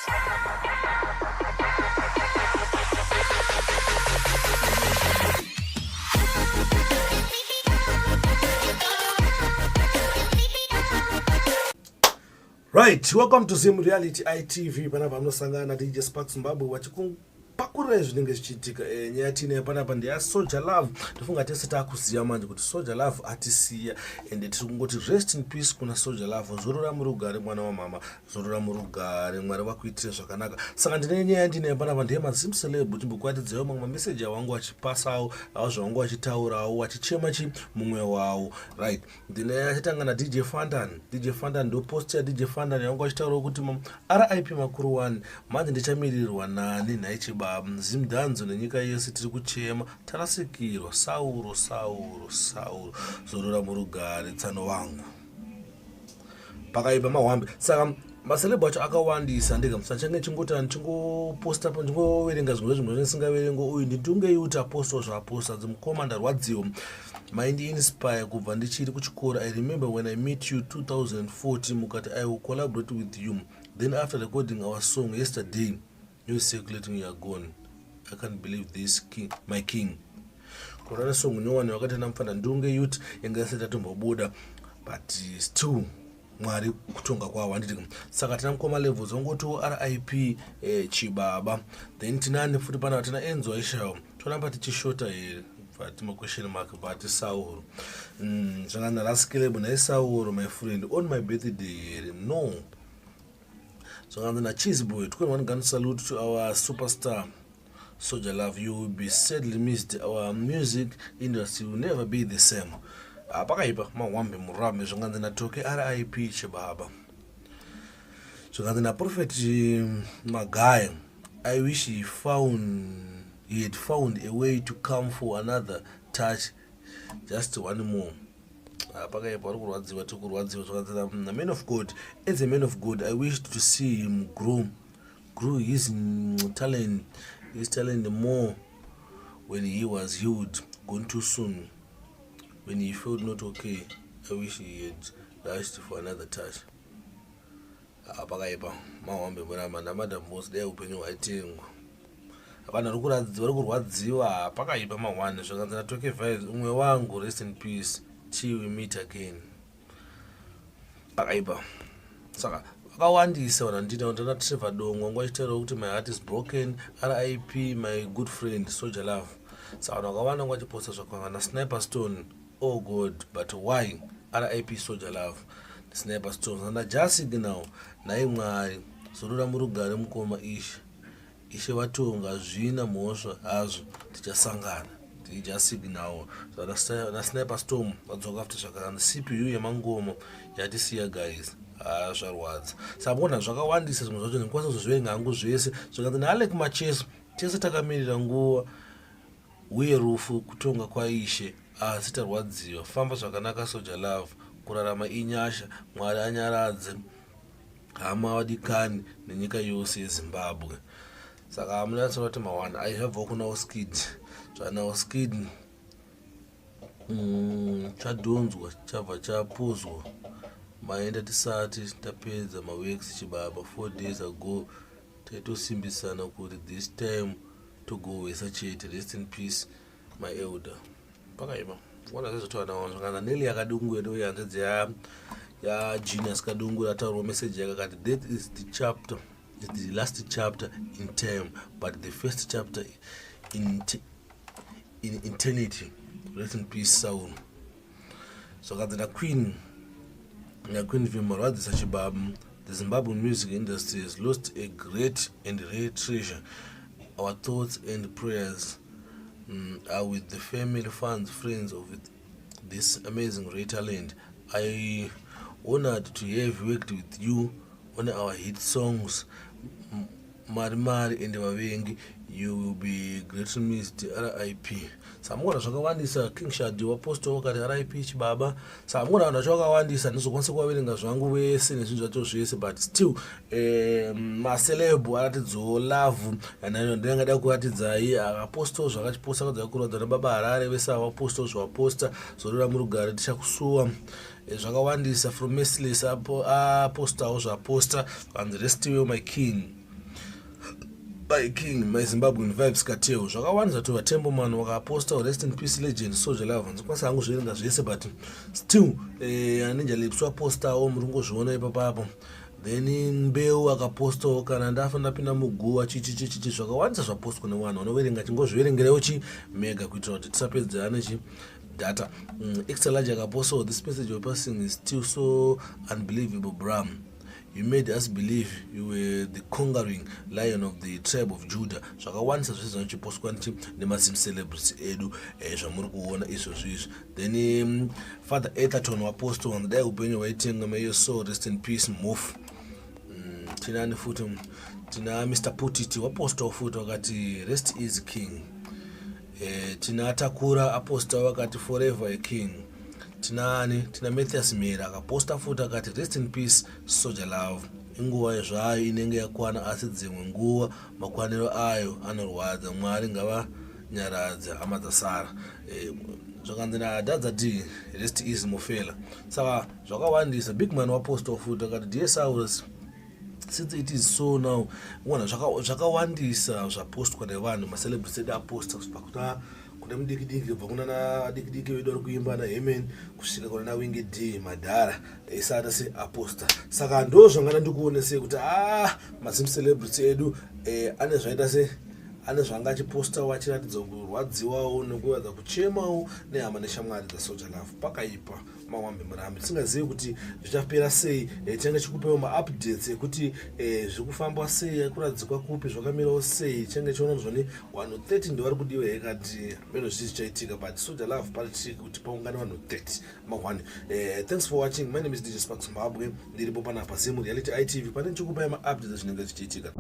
Right, welcome to Zim Reality ITV. Panapa munosangana na DJ Sparks Zimbabwe vachikupakurira zvinenge zvichiitika. E, nyaya tiinayo panapa ndeya Soul Jah Love. Ndofunga tese takuziva manje kuti Soul Jah Love atisiya, ende tiri kungoti rest in peace kuna Soul Jah Love. Zorora murugare, mwana wamama, zorora murugare, Mwari vakuitire zvakanaka. Saka ndine nyaya ndinayo panapa ndeye maZim celeb, timbokuratidzawo mamwe mameseji avangu vachipasawo, avo zvavangu vachitaurawo, vachichema chi mumwe wavo. Right, ndine achatanga naDJ Fantan. DJ Fantan, ndo post yaDJ Fantan yangu achitaurawo kuti RIP makuru 1, manje ndichamirirwa nani nhai chibaba? Zimdancehall nenyika yese tiri kuchema, tarasikirwa. Sauro, Sauro, Sauro, zorora murugare, tsano wangu. Pakaipa mahwambe. Saka maceleb acho akawandisa, ndega musachange chingoti ndichingoposta, ndingoverenga zvimwe zvimwe zvindisingaverengo. Uyu nditunge yuti apostawo zvaaposta dzimukoma, ndarwadziwa, maindi inspire kubva ndichiri kuchikoro. I remember when I meet you 2040, mukati I will collaborate with you. Then after recording our song yesterday, news circulating you are gone. I can't believe this, king, my king. Kurana song nyowani wakati namufana Ndunge Youth yanga isati atombobuda, but still Mwari kutonga kwavo, handiti? Saka tina mukoma Levels ongotiwo RIP chibaba. Then tinani futi pana? Tina Enzo Ishall, toramba tichishota here? But maquestion mark, but Sauro, zvakana Raskeleb naiSauro, my friend, on my birthday here? No. Zvakanzi naCheese Boy 21 gun, salute to our superstar Soul Jah Love, you will be sadly missed. Our music industry will never be the same. Pakaipa mahwambe murambe. Zvinganzi naToke, RIP chibaba. Zvikanzi naProphet Magaya, I wish he had found a way to come for another touch, just one more. Pakaipa, vari kurwadziwa, tiri kurwadziwa. Zvakanzi na Man of God, as a man of God, I wished to see him grow his talent more when he was healed. Gone too soon when he felt not okay. I wish he had rushed for another touch. Pakaipa mahwambe muramba naMadam Boss, dai upenyu hwaitengwa. Vanhu vari kurwadziwa, pakaipa mahwani. Zvakanzi naToke Vibes, umwe wangu, rest in peace till we meet again. Pakaipa. Saka vakawandisa vanhu vandina ndana Trevor Dongwa nguva achitaurawo kuti my heart is broken, RIP my good friend Soul Jah Love. Saka vanhu vakawanda nguva achiposta zvakawanda. Sniper Stone, oh God, but why? RIP Soul Jah Love, Sniper Stone. Najasignal, nhai Mwari, zorora murugare mukoma Ishe, Ishe vatonga, hazvina mhosva hazvo, tichasangana. Tijasignal naSniper Storm vadzoka futi zvakana. CPU yemangoma yatisiya guys, ha, zvarwadza. Saka muona zvakawandisa zvimwe zvacho ndikwanisa kuzozviverenga hangu zvese. Zvakanzi naAlec Macheso, tese takamirira nguva uye rufu kutonga kwaIshe, asi tarwadziwa. Famba zvakanaka, Soul Jah Love, kurarama inyasha. Mwari anyaradze hama, vadikani nenyika yose yeZimbabwe. Saka munatsoona kuti mawana aizvabvawo kuna Oskid, zvana Oskid chadhonzwa chabva chapuzwa. Maenda tisati tapedza maworks chibaba. 4 days ago taitosimbisana kuti this time togohwesa chete. Rest in peace, my elder. Pakaipa ona zvezotaura zvakana. Neli Yakadungu yedu, hanzvadzi yaGenius Kadungu, yataurwa meseji yake akati, death is the last chapter in time but the first chapter in eternity. Rest in peace, Saul. Zvakanzi naQueen Vim, marwadzisa chibaba. The Zimbabwe music industry has lost a great and rare treasure. Our thoughts and prayers are with the family, fans, friends of this amazing rare talent. I honored to have worked with you on our hit songs Mari Mari and Vavengi. You will be greatly missed. RIP. Samugona zvakawandisa. King Shadi waposto wakati RIP chibaba. Samugona vanhu vacho vakawandisa, ndizokwanisa kuvaverenga zvangu vese nezvinhu zvacho zvese, but still maceleb aratidzawo love ndingada kuratidzai akapostawo zvakachiposta kadza kuratidza nababa Harare vese avapostawo zvaposta. Zorora murugare, tichakusuwa. Zvakawandisa from Merciless apostawo zvaposta, and rest well, my king. By King, my Zimbabwean vibes Kateo. Zvakawanda zvatova Tembo man wakaposta rest in peace legend Soul Jah Love. Ndikwanisa hangu zverenga zvese but still Ninja Lips wapostawo, muri kungozviona ipapapo. Then Mbeu akapostawo kana ndafa ndapinda muguva, chichichichichi, zvakawandisa zvapostwa nevanhu vanoverenga. Chingozviverengerewo chi mega kuitira kuti tisapedzerane chi data. Extra Large akapostawo, "This message of passing is still so unbelievable, bram. You made us believe you were the conquering Lion of the tribe of Judah." Zvakawandisa zvese zvinochipostwa nemaZim celebrities edu, zvamuri kuona izvozvo izvi. Then Father Etherton waposto, "Dai upenyu hwaitenga, may your soul rest in peace, mof." Tinani futi? Tina Mr Putiti wapostawo futi, wakati, "Rest easy, king." Tina Takura aposta, wakati, "Forever a king." Tinani? Tina Mathias Mera akaposta futi, akati, "Rest in peace, Soul Jah Love. Inguva zvayo inenge yakwana, asi dzimwe nguva makwaniro ayo anorwadza. Mwari ngavanyaradze hama dzasara." Zvakanzi nadhadza d, "Rest easy, mufela." Saka zvakawandisa. Big man wapostawo futi, akati, "Dear Saurus, since it is so now." Ona, zvakawandisa zvapostwa nevanhu, macelebrities edu aposta kubva kuna mudiki diki, kubva kuna nadiki diki vedu vari kuimba nahemen, kusvika kuna naWinky D, madhara esada se aposta. Saka ndo zvangana ndikuonesei kuti a maZim celebrity edu ane zvaita se ane zvanga achipostawo achiratidza kurwadziwawo nekuratidza kuchemawo nehama neshamwari dzaSoul Jah Love. Pakaipa mawambe murambi, tisingazivi kuti zvichapera sei. Tinenge chikupewo maupdates ekuti zviri kufamba sei, kuradzikwa kupi, zvakamirawo sei. Change chiona zvoni vanhu 30 ndovari kudiwa hekati meno zvii zvichaitika, but Soul Jah Love pari kuti paungane vanhu 30 ma1. Thanks for watching. My name is DJ Spark Zimbabwe. Ndiripo panapa Zim Reality ITV, pane ndichikupai maupdates azvinenge zvichiitika.